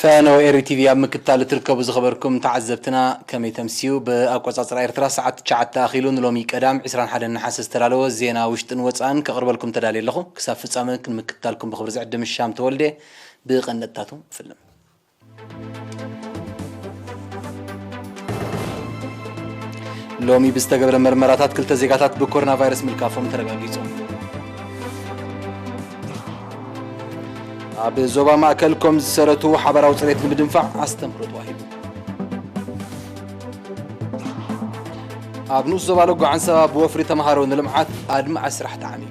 ከነወ ኤሪ ቲቪ ኣብ ምክትታል እትርከቡ ዝኸበርኩም ተዓዘብትና ከመይ ተምስዩ? ብኣቆጻጽራ ኤርትራ ሰዓት ትሽዓተ ኣኺሉ ንሎሚ ቀዳም ዕስራን ሓደን ነሓሰ ዝተዳለወ ዜና ውሽጥን ወጻእን ከቕርበልኩም ተዳልየ ኣለኹ። ክሳብ ፍጻመ ክንምክትታልኩም ብኽብሪ ዝዕድም ሻም ተወልደ። ብቐንድታቱ ፍልም። ሎሚ ብዝተገብረ መርመራታት ክልተ ዜጋታት ብኮሮና ቫይረስ ምልካፎም ተረጋጊጹ። ኣብ ዞባ ማእከል ኮም ዝሰረቱ ሓበራዊ ጽሬት ንምድንፋዕ ኣስተምህሮ ተዋሂቡ። ኣብ ንኡስ ዞባ ሎጎ ዓንሰባ ብወፍሪ ተምሃሮ ንልምዓት ኣድማዒ ስራሕ ተዓሚሙ።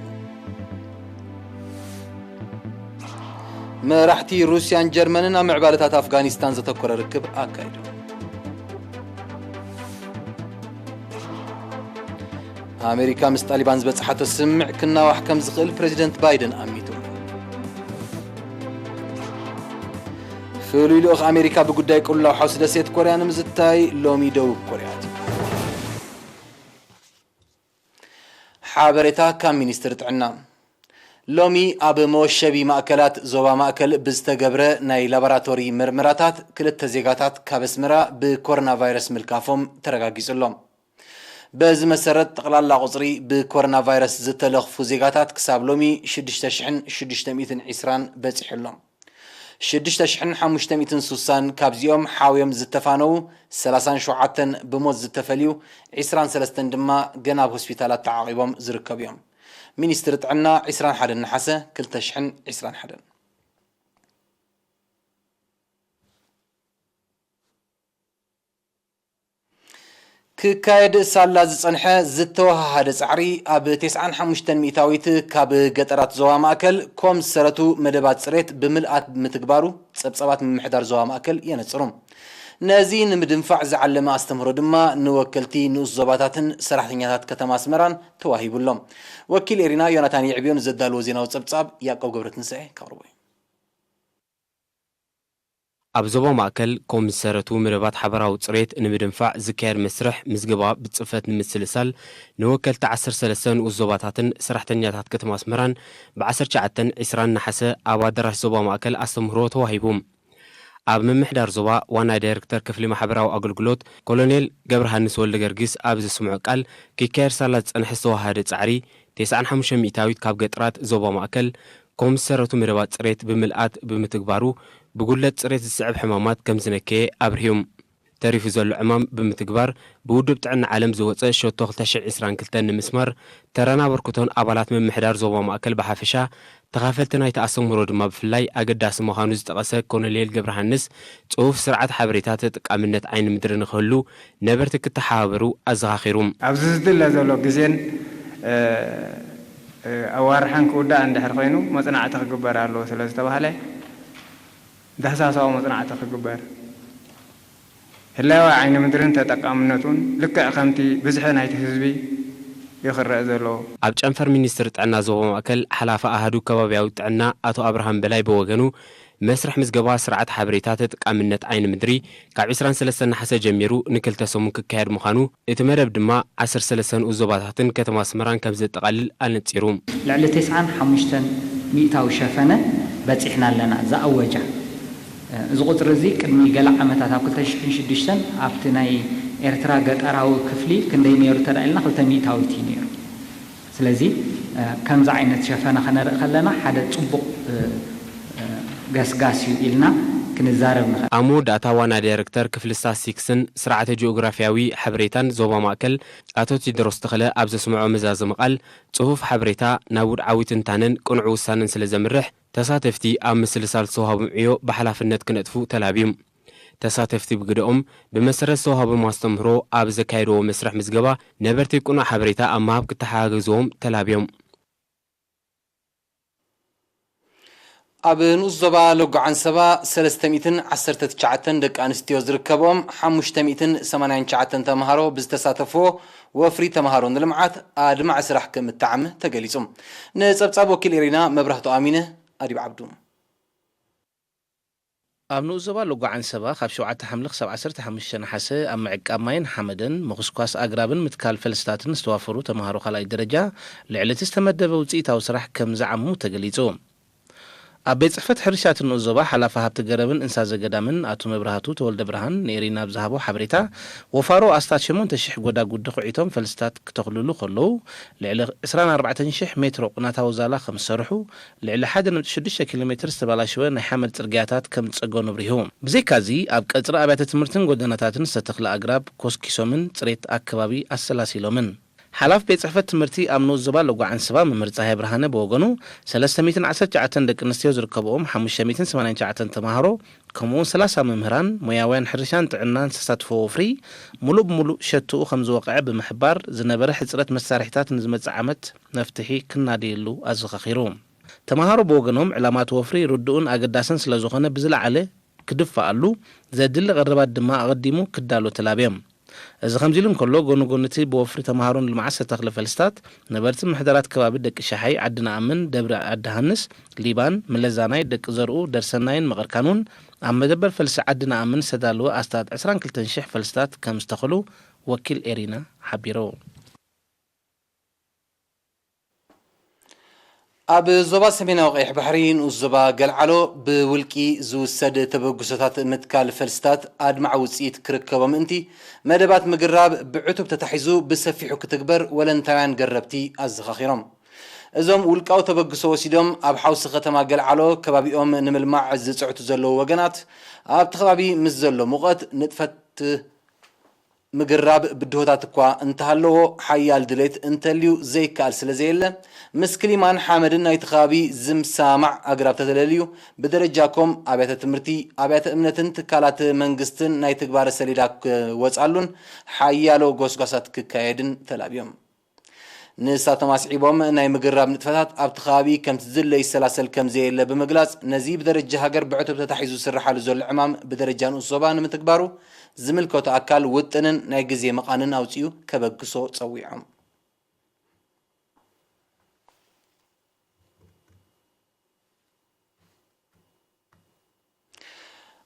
መራሕቲ ሩስያን ጀርመንን ኣብ ምዕባለታት ኣፍጋኒስታን ዘተኮረ ርክብ ኣካይዶም። ኣሜሪካ ምስ ጣሊባን ዝበጽሓቶ ስምምዕ ክናዋሕ ከም ዝኽእል ፕሬዚደንት ባይደን ኣሚቱ። ፍሉይ ልኡኽ ኣሜሪካ ብጉዳይ ቅልውላው ሓውሲ ደሴት ኮርያ ንምዝታይ ሎሚ ደቡብ ኮርያ ኣትዩ። ሓበሬታ ካብ ሚኒስትሪ ጥዕና። ሎሚ ኣብ መወሸቢ ማእከላት ዞባ ማእከል ብዝተገብረ ናይ ላቦራቶሪ ምርመራታት ክልተ ዜጋታት ካብ ኣስመራ ብኮሮና ቫይረስ ምልካፎም ተረጋጊጹ ኣሎ። በዚ መሰረት ጠቕላላ ቁጽሪ ብኮሮና ቫይረስ ዝተለኽፉ ዜጋታት ክሳብ ሎሚ ሽዱሽተ ሽሕን ሽዱሽተ ሚእትን ዕስራን በጺሑ ኣሎ። ሽዱሽተ ሽሕን ሓሙሽተ ሚእትን ስሳን ካብዚኦም ሓውዮም ዝተፋነዉ፣ ሰላሳን ሸውዓተን ብሞት ዝተፈልዩ፣ ዕስራን ሰለስተን ድማ ገና ኣብ ሆስፒታላት ተዓቒቦም ዝርከቡ እዮም። ሚኒስትሪ ጥዕና ዕስራን ሓደን ነሓሰ ክልተ ሽሕን ዕስራን ሓደን። ክካየድ ሳላ ዝጸንሐ ዝተወሃሃደ ጻዕሪ ኣብ ተስዓን ሓሙሽተን ሚእታዊት ካብ ገጠራት ዞባ ማእከል ኮም ዝሰረቱ መደባት ጽሬት ብምልኣት ብምትግባሩ ጸብጻባት ምምሕዳር ዞባ ማእከል የነጽሩ። ነዚ ንምድንፋዕ ዝዓለመ ኣስተምህሮ ድማ ንወከልቲ ንኡስ ዞባታትን ሰራሕተኛታት ከተማ ኣስመራን ተዋሂቡ ኣሎ። ወኪል ኤሪና ዮናታን የዕብዮ ንዘዳለዎ ዜናዊ ጸብጻብ ያዕቆብ ገብረትንሳኤ ከቕርቦ እዩ። ኣብ ዞባ ማእከል ኮም ዝሰረቱ መደባት ሓበራዊ ጽሬት ንምድንፋዕ ዝካየድ መስርሕ ምዝገባ ብጽፈት ንምስልሳል ንወከልቲ ዓሰርተ ሰለስተ ንኡስ ዞባታትን ሰራሕተኛታት ከተማ ኣስመራን ብ ዓሰርተ ትሽዓተን ዕስራን ነሓሰ ኣብ ኣዳራሽ ዞባ ማእከል ኣስተምህሮ ተዋሂቡ። ኣብ ምምሕዳር ዞባ ዋና ዳይረክተር ክፍሊ ማሕበራዊ ኣገልግሎት ኮሎኔል ገብረሃንስ ወልደገርጊስ ኣብ ዘስምዖ ቃል፣ ክካየድ ሳላ ዝጸንሐ ዝተወሃደ ጻዕሪ ተስዓን ሓሙሽተ ሚእታዊት ካብ ገጠራት ዞባ ማእከል ኮም ዝሰረቱ መደባት ጽሬት ብምልኣት ብምትግባሩ፣ ብጉድለት ጽሬት ዝስዕብ ሕማማት ከም ዝነከየ ኣብርሂዮም። ተሪፉ ዘሎ ዕማም ብምትግባር፣ ብውድብ ጥዕና ዓለም ዝወጸ ሸቶ ክልተ ሽሕን ዕስራን ክልተን ንምስማር፣ ተራን ኣበርክቶን ኣባላት ምምሕዳር ዞባ ማእከል ብሓፈሻ፣ ተኻፈልቲ ናይቲ ኣስተምህሮ ድማ ብፍላይ ኣገዳሲ ምዃኑ ዝጠቐሰ ኮሎኔል ገብረሃንስ፣ ጽፉፍ ስርዓት ሓበሬታ ተጠቃምነት ዓይኒ ምድሪ ንኽህሉ ነበርቲ ክተሓባበሩ ኣዘኻኺሩ። ኣብዚ ዝድለ ዘሎ ግዜን፣ እ፣ እ፣ ኣዋርሓን ክውዳእ እንድሕር ኮይኑ መጽናዕቲ ክግበር ኣለዎ ስለ ዝተባህለ፣ ዳህሳሳዊ መጽናዕቲ ክግበር፣ ህላወ ዓይኒ ምድርን ተጠቃምነቱን ልክዕ ከምቲ ብዝሒ ናይቲ ህዝቢ እዩ ክረአ ዘለዎ። ኣብ ጨንፈር ሚኒስትሪ ጥዕና ዞባ ማእከል ሓላፊ ኣሃዱ ከባብያዊ ጥዕና ኣቶ ኣብርሃም በላይ ብወገኑ፣ መስርሕ ምዝገባ ስርዓት ሓበሬታ ተጠቃምነት ዓይኒ ምድሪ ካብ ዕስራን ሰለስተን ነሓሰ ጀሚሩ ንክልተ ሰሙን ክካየድ ምዃኑ፣ እቲ መደብ ድማ ዓሰርተ ሰለስተ ንኡስ ዞባታትን ከተማ ኣስመራን ከም ዘጠቓልል ኣነጺሩ። ልዕሊ ተስዓን ሓሙሽተን ሚእታዊ ሸፈነ በጺሕና ኣለና፣ ዝኣወጃ። እዚ ቁጽሪ እዚ ቅድሚ ገለ ዓመታት ኣብ ክልተ ሽሕን ሽዱሽተን ኣብቲ ናይ ኤርትራ ገጠራዊ ክፍሊ ክንደይ ነይሩ እንተ ኢልና፣ ክልተ ሚእታዊት እዩ ነይሩ። ስለዚ፣ እ፣ ከምዚ ዓይነት ሸፈነ ከነርኢ ከለና ሓደ ጽቡቕ፣ እ፣ እ፣ ገስጋስ እዩ ኢልና ክንዛረብ ንኽእል። ኣብ መወዳእታ ዋና ዳይረክተር ክፍሊ ስታትስቲክስን ስርዓተ ጂኦግራፍያዊ ሓበሬታን ዞባ ማእከል ኣቶ ቴድሮስ ተኽለ ኣብ ዘስምዖ መዛዘሚ ቃል፣ ጽፉፍ ሓበሬታ ናብ ውድዓዊ ትንታነን ቅኑዕ ውሳነን ስለ ዘምርሕ፣ ተሳተፍቲ ኣብ ምስልሳል ዝተዋህቦም ዕዮ ብሓላፍነት ክነጥፉ ተላብዩ። ተሳተፍቲ ብግደኦም፣ ብመሰረት ዝተዋህቦም ኣስተምህሮ ኣብ ዘካየድዎ መስርሕ ምዝገባ፣ ነበርቲ ቅኑዕ ሓበሬታ ኣብ ምሃብ ክተሓጋገዝዎም ተላብዮም። ኣብ ንኡስ ዞባ ሎጎ ዓንሰባ ሰለስተ ሚእትን ዓሰርተ ትሽዓተን ደቂ ኣንስትዮ ዝርከብኦም ሓሙሽተ ሚእትን ሰማንያን ትሽዓተን ተምሃሮ ብዝተሳተፍዎ ወፍሪ ተምሃሮ ንልምዓት ኣድማዒ ስራሕ ከም እተዓመ ተገሊጹ። ንጸብጻብ ወኪል ኤሪና መብራህቱ ኣሚነ፣ ኣዲብ ዓብዱ። ኣብ ንኡስ ዞባ ሎጎ ዓንሰባ ካብ ሸውዓተ ሓምለ ክሳብ ዓሰርተ ሓሙሽተ ነሓሰ ኣብ ምዕቃብ ማይን ሓመደን፣ ምኹስኳስ ኣግራብን ምትካል ፈልስታትን ዝተዋፈሩ ተምሃሮ ካልኣይ ደረጃ ልዕሊ እቲ ዝተመደበ ውጽኢታዊ ስራሕ ከም ዝዓሙ ተገሊጹ። ኣብ ቤት ጽሕፈት ሕርሻ እቲ ንኡስ ዞባ ሓላፊ ሃብቲ ገረብን እንስሳ ዘገዳምን ኣቶ መብራህቱ ተወልደ ብርሃን ንኤሪና ኣብ ዝሃቦ ሓበሬታ፣ ወፋሮ ኣስታት ሸሞንተ ሽሕ ጎዳጉዲ ኩዒቶም ፈልስታት ክተኽልሉ ከለዉ፣ ልዕሊ ዕስራን ኣርባዕተን ሽሕ ሜትሮ ቁናታዊ ዛላ ከም ዝሰርሑ፣ ልዕሊ ሓደ ነጥቢ ሽዱሽተ ኪሎ ሜትር ዝተባላሸወ ናይ ሓመድ ጽርግያታት ከም ዝጸገኑ ኣብሪሁ። ብዘይካዚ፣ ኣብ ቀጽሪ ኣብያተ ትምህርትን ጎደናታትን ዝተተኽለ ኣግራብ ኮስኪሶምን ጽሬት ኣከባቢ ኣሰላሲሎምን። ሓላፍ ቤት ጽሕፈት ትምህርቲ ኣብ ንኡስ ዞባ ሎጓ ዓንስባ መምህር ጸሃየ ብርሃነ ብወገኑ፣ ሰለስተ ሚእትን ዓሰርተ ትሽዓተን ደቂ ኣንስትዮ ዝርከብኦም ሓሙሽተ ሚእትን ሰማንያን ትሽዓተን ተማሃሮ፣ ከምኡውን ሰላሳ መምህራን፣ ሞያውያን ሕርሻን ጥዕናን ዝተሳትፎ ወፍሪ፣ ሙሉእ ብሙሉእ ሸትኡ ከም ዝወቕዐ ብምሕባር፣ ዝነበረ ሕጽረት መሳርሒታት ንዝመጽእ ዓመት መፍትሒ ክናደየሉ ኣዘኻኺሩ። ተማሃሮ ብወገኖም፣ ዕላማ እቲ ወፍሪ ርዱእን ኣገዳስን ስለ ዝኾነ፣ ብዝለዓለ ክድፋኣሉ ዘድሊ ቀረባት ድማ ኣቐዲሙ ክዳሎ ተላብዮም። እዚ ከምዚ ኢሉ እንከሎ፣ ጎኒ ጎኒ እቲ ብወፍሪ ተማሃሮን ልምዓት ዝተተኽለ ፈልስታት፣ ነበርቲ ምሕደራት ከባቢ ደቂ ሸሓይ፣ ዓዲ ነኣምን፣ ደብሪ ዓዲ ሃንስ፣ ሊባን፣ ምለዛናይ፣ ደቂ ዘርኡ፣ ደርሰናይን መቐርካን እውን ኣብ መደበር ፈልሲ ዓዲ ነኣምን ዝተዳለወ ኣስታት ዕስራን ክልተን ሽሕ ፈልስታት ከም ዝተኸሉ ወኪል ኤሪና ሓቢሩ። ኣብ ዞባ ሰሜናዊ ቀይሕ ባሕሪ ንኡስ ዞባ ገልዓሎ ብውልቂ ዝውሰድ ተበግሶታት ምትካል ፈልስታት ኣድማዒ ውፅኢት ክርከቦ ምእንቲ፣ መደባት ምግራብ ብዕቱብ ተታሒዙ ብሰፊሑ ክትግበር ወለንታውያን ገረብቲ ኣዘኻኺሮም። እዞም ውልቃዊ ተበግሶ ወሲዶም ኣብ ሓውሲ ከተማ ገልዓሎ ከባቢኦም ንምልማዕ ዝፅዕቱ ዘለዉ ወገናት፣ ኣብቲ ከባቢ ምስ ዘሎ ሙቐት ንጥፈት ምግራብ ብድሆታት እኳ እንተሃለዎ፣ ሓያል ድሌት እንተልዩ ዘይከኣል ስለ ዘየለ፣ ምስ ክሊማን ሓመድን ናይቲ ከባቢ ዝምሰማማዕ ኣግራብ ተተለልዩ፣ ብደረጃ ኮም ኣብያተ ትምህርቲ፣ ኣብያተ እምነትን ትካላት መንግስትን ናይ ትግባረ ሰሌዳ ክወጻሉን ሓያሎ ጎስጓሳት ክካየድን ተላብዮም። ንሳቶም ኣስዒቦም፣ ናይ ምግራብ ንጥፈታት ኣብቲ ከባቢ ከምቲ ዝድለ ይሰላሰል ከም ዘየለ ብምግላጽ፣ ነዚ ብደረጃ ሃገር ብዕቱብ ተታሒዙ ዝስርሓሉ ዘሎ ዕማም ብደረጃ ንኡስ ዞባ ንምትግባሩ ዝምልከቶ ኣካል ውጥንን ናይ ግዜ መቓንን ኣውጺኡ ከበግሶ ጸዊዖም።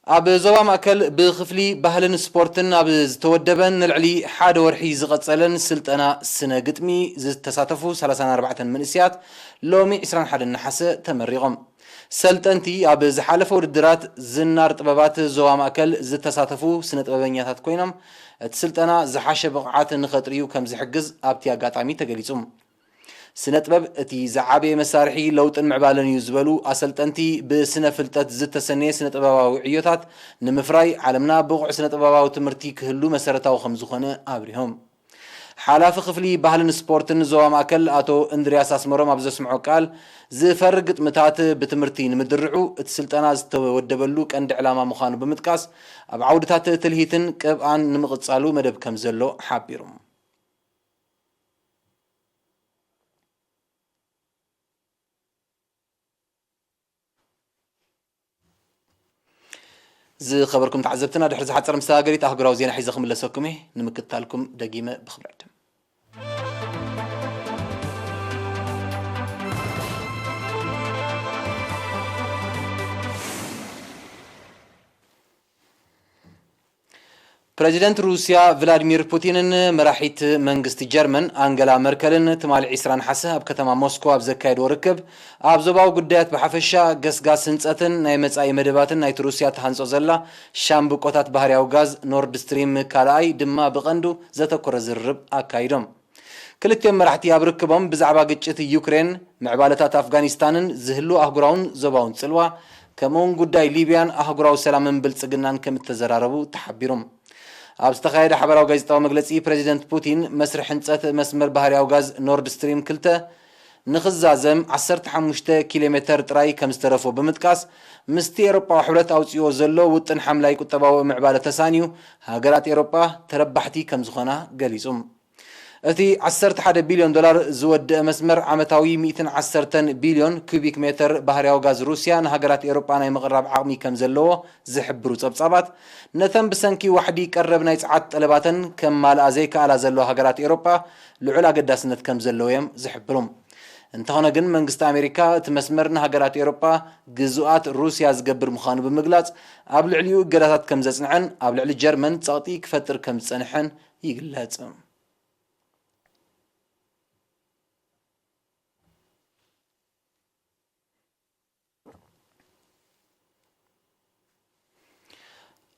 ኣብ ዞባ ማእከል ብክፍሊ ባህልን ስፖርትን ኣብ ዝተወደበን ንልዕሊ ሓደ ወርሒ ዝቐጸለን ስልጠና ስነ ግጥሚ ዝተሳተፉ ሰላሳን ኣርባዕተን መንእሰያት ሎሚ ዕስራን ሓደን ነሓሰ ተመሪቖም። ሰልጠንቲ ኣብ ዝሓለፈ ውድድራት ዝናር ጥበባት ዞባ ማእከል ዝተሳተፉ ስነ ጥበበኛታት ኮይኖም፣ እቲ ስልጠና ዝሓሸ ብቕዓት ንኸጥርዩ ከም ዝሕግዝ ኣብቲ ኣጋጣሚ ተገሊጹ። ስነ ጥበብ እቲ ዝዓበየ መሳርሒ ለውጥን ምዕባለን እዩ ዝበሉ ኣሰልጠንቲ፣ ብስነ ፍልጠት ዝተሰነየ ስነ ጥበባዊ ዕዮታት ንምፍራይ ዓለምና ብቑዕ ስነ ጥበባዊ ትምህርቲ ክህሉ መሰረታዊ ከም ዝኾነ ኣብሪሆም። ሓላፊ ክፍሊ ባህልን ስፖርትን ዞባ ማእከል ኣቶ እንድርያስ ኣስመሮም ኣብ ዘስምዖ ቃል፣ ዝፈሪ ግጥምታት ብትምህርቲ ንምድርዑ እቲ ስልጠና ዝተወደበሉ ቀንዲ ዕላማ ምዃኑ ብምጥቃስ፣ ኣብ ዓውድታት ትልሂትን ቅብኣን ንምቕጻሉ መደብ ከም ዘሎ ሓቢሩ። ዝኸበርኩም ተዓዘብትና፣ ድሕሪ ዝሓጸረ መሰጋገሪት ኣህጉራዊ ዜና ሒዘ ክምለሰኩም እየ። ንምክትታልኩም ደጊመ ብኽብሪ ዕድም። ፕረዚደንት ሩስያ ቭላድሚር ፑቲንን መራሒት መንግስቲ ጀርመን ኣንገላ መርከልን ትማሊ ዕስራ ነሓሰ ኣብ ከተማ ሞስኮ ኣብ ዘካየድዎ ርክብ፣ ኣብ ዞባዊ ጉዳያት ብሓፈሻ፣ ገስጋስ ህንጸትን ናይ መጻኢ መደባትን ናይቲ ሩስያ ትሃንጾ ዘላ ሻምብቆታት ባህርያዊ ጋዝ ኖርድ ስትሪም ካልኣይ ድማ ብቐንዱ ዘተኮረ ዝርርብ ኣካይዶም። ክልቲኦም መራሕቲ ኣብ ርክቦም ብዛዕባ ግጭት ዩክሬን፣ ምዕባለታት ኣፍጋኒስታንን ዝህሉ ኣህጉራውን ዞባውን ጽልዋ፣ ከምኡውን ጉዳይ ሊብያን ኣህጉራዊ ሰላምን ብልጽግናን ከም እተዘራረቡ ተሓቢሩ። ኣብ ዝተኻየደ ሓበራዊ ጋዜጣዊ መግለጺ፣ ፕረዚደንት ፑቲን፣ መስርሕ ህንጸት መስመር ባህርያዊ ጋዝ ኖርድ ስትሪም ክልተ ንኽዛዘም ዓሰርተ ሓሙሽተ ኪሎ ሜተር ጥራይ ከም ዝተረፎ ብምጥቃስ፣ ምስቲ ኤውሮጳዊ ሕብረት ኣውጺኦ ዘሎ ውጥን ሓምላይ ቁጠባዊ ምዕባለ ተሳንዩ፣ ሃገራት ኤውሮጳ ተረባሕቲ ከም ዝኾና ገሊጹ። እቲ ዓሰርተ ሓደ ቢልዮን ዶላር ዝወድእ መስመር፣ ዓመታዊ ሚእትን ዓሰርተን ቢልዮን ኪዩቢክ ሜተር ባህርያዊ ጋዝ ሩስያ ንሃገራት ኤውሮጳ ናይ ምቕራብ ዓቕሚ ከም ዘለዎ ዝሕብሩ ጸብጻባት፣ ነተን ብሰንኪ ዋሕዲ ቀረብ ናይ ጸዓት ጠለባተን ከማልኣ ዘይከኣላ ዘለዋ ሃገራት ኤውሮጳ ልዑል ኣገዳስነት ከም ዘለዎ እዮም ዝሕብሩ። እንተኾነ ግን፣ መንግስቲ ኣሜሪካ እቲ መስመር ንሃገራት ኤውሮጳ ግዙኣት ሩስያ ዝገብር ምዃኑ ብምግላጽ፣ ኣብ ልዕሊኡ እገዳታት ከም ዘጽንዐን ኣብ ልዕሊ ጀርመን ጸቕጢ ክፈጥር ከም ዝጸንሐን ይግለጽ።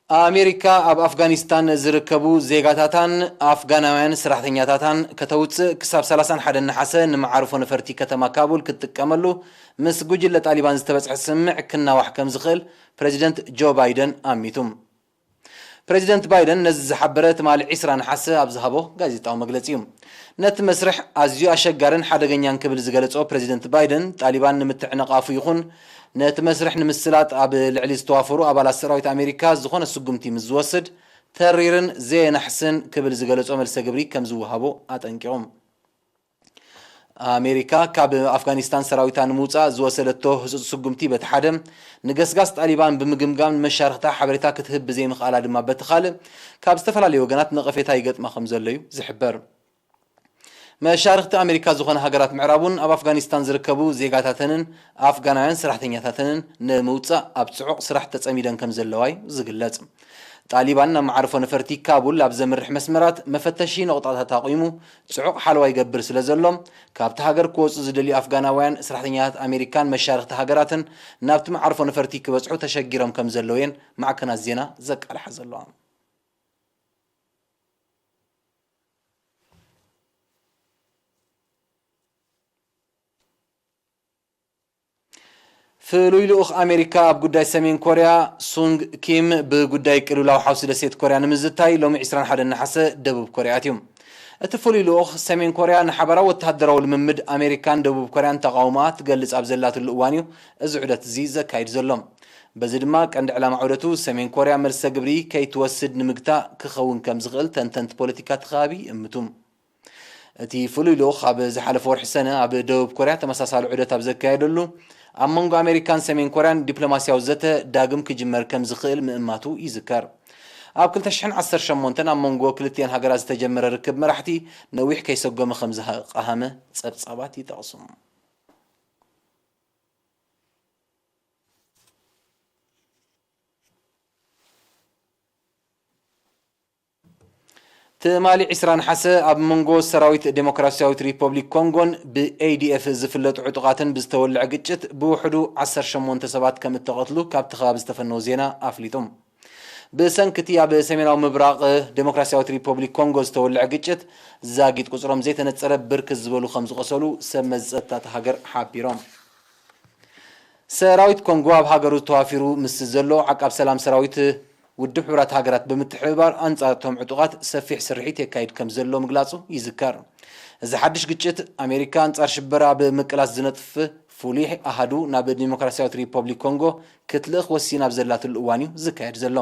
ኣሜሪካ ኣብ ኣፍጋኒስታን ዝርከቡ ዜጋታታን ኣፍጋናውያን ሰራሕተኛታታን ከተውፅእ ክሳብ ሰላሳን ሓደን ነሓሰ ንመዓርፎ ነፈርቲ ከተማ ካቡል ክትጥቀመሉ ምስ ጉጅለ ጣሊባን ዝተበፅሐ ስምምዕ ክናዋሕ ከም ዝኽእል ፕሬዚደንት ጆ ባይደን ኣሚቱ። ፕሬዚደንት ባይደን ነዚ ዝሓበረ ትማሊ ዕስራ ነሓሰ ኣብ ዝሃቦ ጋዜጣዊ መግለጺ እዩ። ነቲ መስርሕ ኣዝዩ ኣሸጋርን ሓደገኛን ክብል ዝገለጾ ፕሬዚደንት ባይደን፣ ጣሊባን ንምትዕንቓፉ ይኹን ነቲ መስርሕ ንምስላጥ ኣብ ልዕሊ ዝተዋፈሩ ኣባላት ሰራዊት ኣሜሪካ ዝኾነ ስጉምቲ ምስ ዝወስድ፣ ተሪርን ዘየናሕስን ክብል ዝገለጾ መልሰ ግብሪ ከም ዝወሃቦ ኣጠንቂቑ። ኣሜሪካ ካብ ኣፍጋኒስታን ሰራዊታ ንምውጻእ ዝወሰደቶ ህጹጽ ስጉምቲ በቲ ሓደ፣ ንገስጋስ ጣሊባን ብምግምጋም ንመሻርኽታ ሓበሬታ ክትህብ ብዘይምኽኣላ ድማ በቲ ካልእ፣ ካብ ዝተፈላለዩ ወገናት ነቐፌታ ይገጥማ ከም ዘሎ እዩ ዝሕበር። መሻርኽቲ ኣሜሪካ ዝኾነ ሃገራት ምዕራብ እውን ኣብ ኣፍጋኒስታን ዝርከቡ ዜጋታተንን ኣፍጋናውያን ሰራሕተኛታተንን ንምውጻእ ኣብ ጽዑቕ ስራሕ ተጸሚደን ከም ዘለዋ እዩ ዝግለጽ። ጣሊባን ናብ መዓርፎ ነፈርቲ ካቡል ኣብ ዘምርሕ መስመራት መፈተሺ ነቑጣታት ኣቑሙ ጽዑቕ ሓለዋ ይገብር ስለ ዘሎ፣ ካብቲ ሃገር ክወጹ ዝደልዩ ኣፍጋናውያን ሰራሕተኛታት ኣሜሪካን መሻርኽቲ ሃገራትን ናብቲ መዓርፎ ነፈርቲ ክበጽሑ ተሸጊሮም ከም ዘለዉ እየን ማዕከናት ዜና ዘቃልሓ ዘለዋ። ፍሉይ ልኡኽ ኣሜሪካ ኣብ ጉዳይ ሰሜን ኮርያ ሱንግ ኪም ብጉዳይ ቅልውላው ሓውሲ ደሴት ኮርያ ንምዝታይ ሎሚ ዕስራን ሓደን ነሓሰ ደቡብ ኮርያ ኣትዩ። እቲ ፍሉይ ልኡኽ ሰሜን ኮርያ ንሓባራዊ ወተሃደራዊ ልምምድ ኣሜሪካን ደቡብ ኮርያን ተቓውሞኣ ትገልጽ ኣብ ዘላትሉ እዋን እዩ እዚ ዑደት እዚ ዘካይድ ዘሎ። በዚ ድማ ቀንዲ ዕላማ ዑደቱ ሰሜን ኮርያ መልሰ ግብሪ ከይትወስድ ንምግታእ ክኸውን ከም ዝኽእል ተንተንቲ ፖለቲካ እቲ ከባቢ ይእምቱ። እቲ ፍሉይ ልኡኽ ኣብ ዝሓለፈ ወርሒ ሰነ ኣብ ደቡብ ኮርያ ተመሳሳሊ ዑደት ኣብ ዘካየደሉ፣ ኣብ መንጎ ኣሜሪካን ሰሜን ኮርያን ዲፕሎማስያዊ ዘተ ዳግም ክጅመር ከም ዝኽእል ምእማቱ ይዝከር። ኣብ ክልተ ሽሕን ዓሰርተ ሸሞንተን ኣብ መንጎ ክልቲኤን ሃገራት ዝተጀመረ ርክብ መራሕቲ ነዊሕ ከይሰጎመ ከም ዝሃ-፣ ዝቐሃመ ጸብጻባት ይጠቕሱ። ትማሊ ዕስራ ነሓሰ ኣብ መንጎ ሰራዊት ዴሞክራስያዊት ሪፐብሊክ ኮንጎን ብኤ ዲ ኤፍ ዝፍለጡ ዕጡቓትን ብዝተወልዐ ግጭት ብውሕዱ ዓሰርተ ሸሞንተ ሰባት ከም እተቐትሉ ካብቲ ከባቢ ዝተፈነወ ዜና ኣፍሊጡ። ብሰንኪ እቲ ኣብ ሰሜናዊ ምብራቕ ዴሞክራስያዊት ሪፐብሊክ ኮንጎ ዝተወልዐ ግጭት ዛጊት ቁጽሮም ዘይተነጸረ ብርክት ዝበሉ ከም ዝቖሰሉ ሰብ መዚ ጸጥታ እታ ሃገር ሓቢሮም። ሰራዊት ኮንጎ ኣብ ሃገሩ ተዋፊሩ ምስ ዘሎ ዓቃብ ሰላም ሰራዊት ውድብ ሕቡራት ሃገራት ብምትሕብባር ኣንጻር እቶም ዕጡቓት ሰፊሕ ስርሒት የካይድ ከም ዘሎ ምግላጹ ይዝከር። እዚ ሓድሽ ግጭት ኣሜሪካ ኣንጻር ሽበራ ኣብ ምቅላስ ዝነጥፍ ፍሉይ ኣሃዱ ናብ ዲሞክራስያዊት ሪፐብሊክ ኮንጎ ክትልእኽ ወሲና ኣብ ዘላትሉ እዋን እዩ ዝካየድ ዘሎ።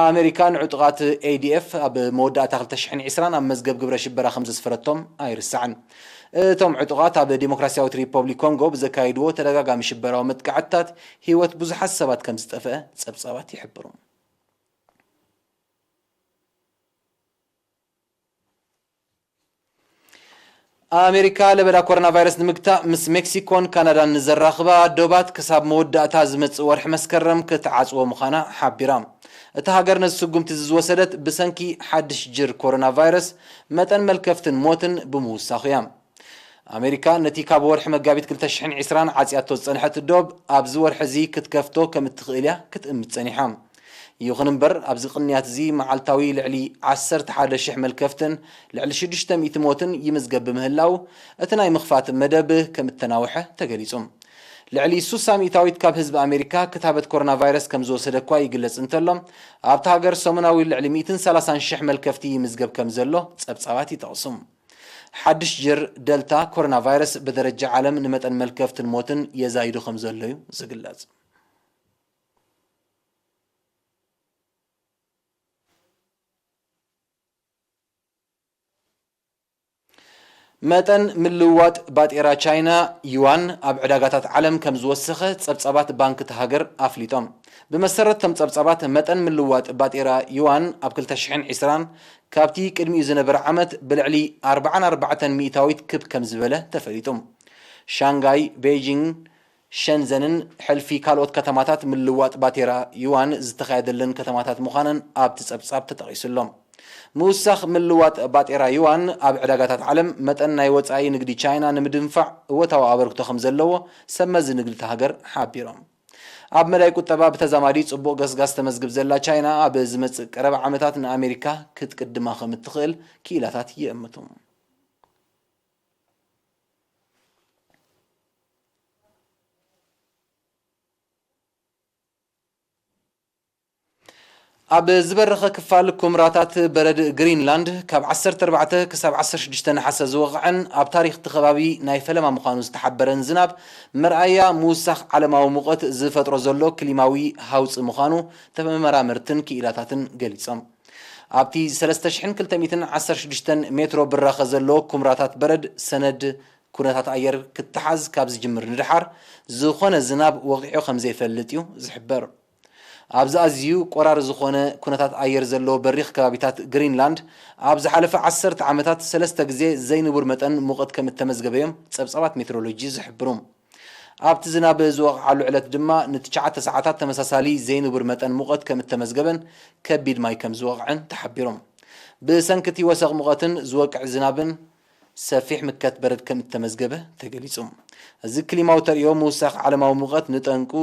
ኣሜሪካ ንዕጡቓት ኤ ዲ ኤፍ ኣብ መወዳእታ ክልተ ሽሕን ዕስራን ኣብ መዝገብ ግብረ ሽበራ ከም ዘስፈረቶም ኣይርሳዕን። እቶም ዕጡቓት ኣብ ዴሞክራስያዊት ሪፐብሊክ ኮንጎ ብዘካየድዎ ተደጋጋሚ ሽበራዊ መጥቃዕትታት ህይወት ብዙሓት ሰባት ከም ዝጠፍአ ጸብጻባት ይሕብሩ። ኣሜሪካ ለበዳ ኮሮና ቫይረስ ንምግታእ ምስ ሜክሲኮን ካናዳን ንዘራኽባ ዶባት ክሳብ መወዳእታ ዝመጽእ ወርሒ መስከረም ክትዓጽዎ ምዃና ሓቢራ። እታ ሃገር ነዚ ስጉምቲ እዚ ዝወሰደት ብሰንኪ ሓድሽ ጅር ኮሮና ቫይረስ መጠን መልከፍትን ሞትን ብምውሳኹ እያ። ኣሜሪካ ነቲ ካብ ወርሒ መጋቢት ክልተ ሽሕን ዕስራን ዓጽያቶ ዝጸንሐት ዶብ ኣብዚ ወርሒ እዚ ክትከፍቶ ከም እትኽእል እያ ክትእምት ጸኒሓ። ይኹን እምበር፣ ኣብዚ ቅንያት እዚ መዓልታዊ ልዕሊ ዓሰርተ ሓደ ሽሕ መልከፍትን ልዕሊ ሽዱሽተ ሚእቲ ሞትን ይምዝገብ ብምህላው፣ እቲ ናይ ምኽፋት መደብ ከም እተናውሐ ተገሊጹ። ልዕሊ ሱሳ ሚእታዊት ካብ ህዝቢ ኣሜሪካ ክታበት ኮሮና ቫይረስ ከም ዝወሰደ እኳ ይግለጽ እንተሎ፣ ኣብታ ሃገር ሰሙናዊ ልዕሊ ሚእትን ሰላሳን ሽሕ መልከፍቲ ይምዝገብ ከም ዘሎ ጸብጻባት ይጠቕሱ። ሓድሽ ጅር ደልታ ኮሮና ቫይረስ ብደረጃ ዓለም ንመጠን መልከፍትን ሞትን የዛይዶ ከም ዘሎ እዩ ዝግለጽ። መጠን ምልዋጥ ባጤራ ቻይና ዩዋን ኣብ ዕዳጋታት ዓለም ከም ዝወሰኸ ጸብጻባት ባንክ እታ ሃገር ኣፍሊጦም። ብመሰረት እቶም ጸብጻባት፣ መጠን ምልዋጥ ባጤራ ዩዋን ኣብ ክልተ ሽሕን ዕስራን ካብቲ ቅድሚኡ ዝነበረ ዓመት ብልዕሊ ኣርባዓን ኣርባዕተን ሚእታዊት ክብ ከም ዝበለ ተፈሊጡ። ሻንጋይ፣ ቤይጂንግ፣ ሸንዘንን ሕልፊ ካልኦት ከተማታት ምልዋጥ ባጤራ ዩዋን ዝተኻየደለን ከተማታት ምዃነን ኣብቲ ጸብጻብ ተጠቒሱ ኣሎ። ምውሳኽ ምልዋጥ ባጤራ ዩዋን ኣብ ዕዳጋታት ዓለም መጠን ናይ ወጻኢ ንግዲ ቻይና ንምድንፋዕ እወታዊ ኣበርክቶ ከም ዘለዎ ሰብ መዚ ንግዲ እታ ሃገር ሓቢሮም። ኣብ መዳይ ቁጠባ ብተዛማዲ ጽቡቕ ገስጋስ ተመዝግብ ዘላ ቻይና፣ ኣብ ዝመጽእ ቀረባ ዓመታት ንኣሜሪካ ክትቅድማ ከም እትኽእል ክኢላታት ይእምቱ። ኣብ ዝበረኸ ክፋል ኩምራታት በረድ ግሪንላንድ፣ ካብ ዓሰርተ ኣርባዕተ ክሳብ ዓሰርተ ሽዱሽተ ነሓሰ ዝወቕዐን ኣብ ታሪኽ እቲ ከባቢ ናይ ፈለማ ምዃኑ ዝተሓበረን ዝናብ፣ መርኣያ ምውሳኽ ዓለማዊ ሙቐት ዝፈጥሮ ዘሎ ክሊማዊ ሃውፂ ምዃኑ ተመራመርትን ክኢላታትን ገሊጾም። ኣብቲ ሰለስተ ሽሕን ክልተ ሚእትን ዓሰርተ ሽዱሽተን ሜትሮ ብራኸ ዘለዎ ኩምራታት በረድ ሰነድ ኩነታት ኣየር ክተሓዝ ካብ ዝጅምር ንደሓር፣ ዝኾነ ዝናብ ወቒዑ ከም ዘይፈልጥ እዩ ዝሕበር። ኣብዚ ኣዝዩ ቆራሪ ዝኾነ ኩነታት ኣየር ዘለዎ በሪኽ ከባቢታት ግሪንላንድ፣ ኣብ ዝሓለፈ ዓሰርተ ዓመታት ሰለስተ ግዜ ዘይንቡር መጠን ሙቐት ከም እተመዝገበ እዮም ጸብጻባት ሜትሮሎጂ ዝሕብሩ። ኣብቲ ዝናብ ዝወቕዓሉ ዕለት ድማ ንትሽዓተ ሰዓታት ተመሳሳሊ ዘይንቡር መጠን ሙቐት ከም እተመዝገበን ከቢድ ማይ ከም ዝወቕዐን ተሓቢሮም። ብሰንኪ እቲ ወሰኽ ሙቐትን ዝወቅዕ ዝናብን ሰፊሕ ምከት በረድ ከም እተመዝገበ ተገሊጹ። እዚ ክሊማዊ ተርእዮ ምውሳኽ ዓለማዊ ሙቐት ንጠንቁ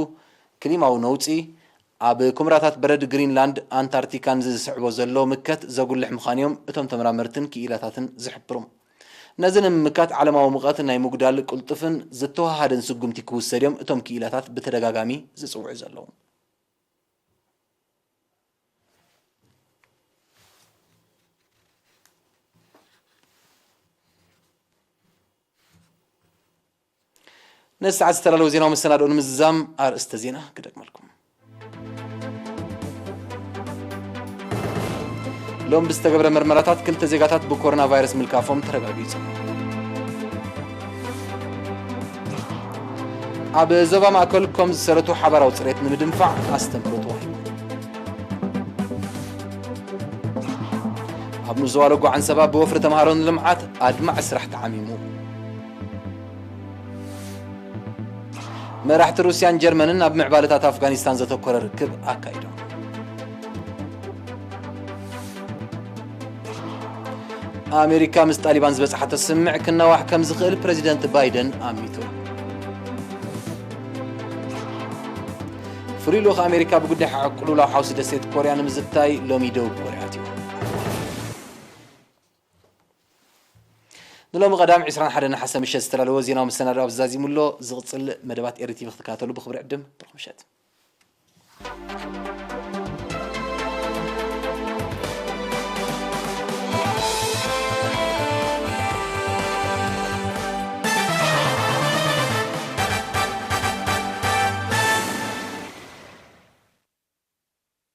ክሊማዊ ነውጺ፣ ኣብ ኩምራታት በረድ ግሪንላንድ ኣንታርክቲካን ዝስዕቦ ዘሎ ምከት ዘጉልሕ ምዃኑ እዮም እቶም ተመራመርትን ክኢላታትን ዝሕብሩ። ነዚ ንምምካት ዓለማዊ ሙቐት ናይ ምጉዳል ቅልጡፍን ዝተወሃሃደን ስጉምቲ ክውሰድ እዮም እቶም ክኢላታት ብተደጋጋሚ ዝጽውዑ ዘለዉ። ነዚ ሰዓት ዝተዳለወ ዜናዊ መሰናድኦ ንምዝዛም ኣርእስተ ዜና ክደግመልኩም። ሎም ብዝተገብረ መርመራታት ክልተ ዜጋታት ብኮሮና ቫይረስ ምልካፎም ተረጋጊጹ። ኣብ ዞባ ማእከል ኮም ዝሰረቱ ሓባራዊ ጽሬት ንምድንፋዕ ኣስተምህሮ ተዋሂቡ። ኣብ ምዝዋሎ ጓዓን ሰባ ብወፍሪ ተምሃሮ ንልምዓት ኣድማዒ ስራሕ ተዓሚሙ። መራሕቲ ሩስያን ጀርመንን ኣብ ምዕባለታት ኣፍጋኒስታን ዘተኮረ ርክብ ኣካይዶም። ኣሜሪካ ምስ ጣሊባን ዝበጽሓቶ ስምምዕ ክናዋሕ ከም ዝኽእል ፕረዚደንት ባይደን ኣሚቱ። ፍሉይ ልኡኽ ኣሜሪካ ብጉዳይ ቅልውላው ሓውሲ ደሴት ኮርያ ንምዝታይ ሎሚ ደቡብ ኮርያ ኣትዩ። ንሎሚ ቀዳም ዕስራን ሓደን ነሓሰ ምሸት ዝተዳለወ ዜናዊ መሰናድኦ ኣብዚ ዛዚሙ ኣሎ። ዝቕጽል መደባት ኤሪ ቲቪ ክትከታተሉ ብኽብሪ ዕድም። ብሩኽ ምሸት።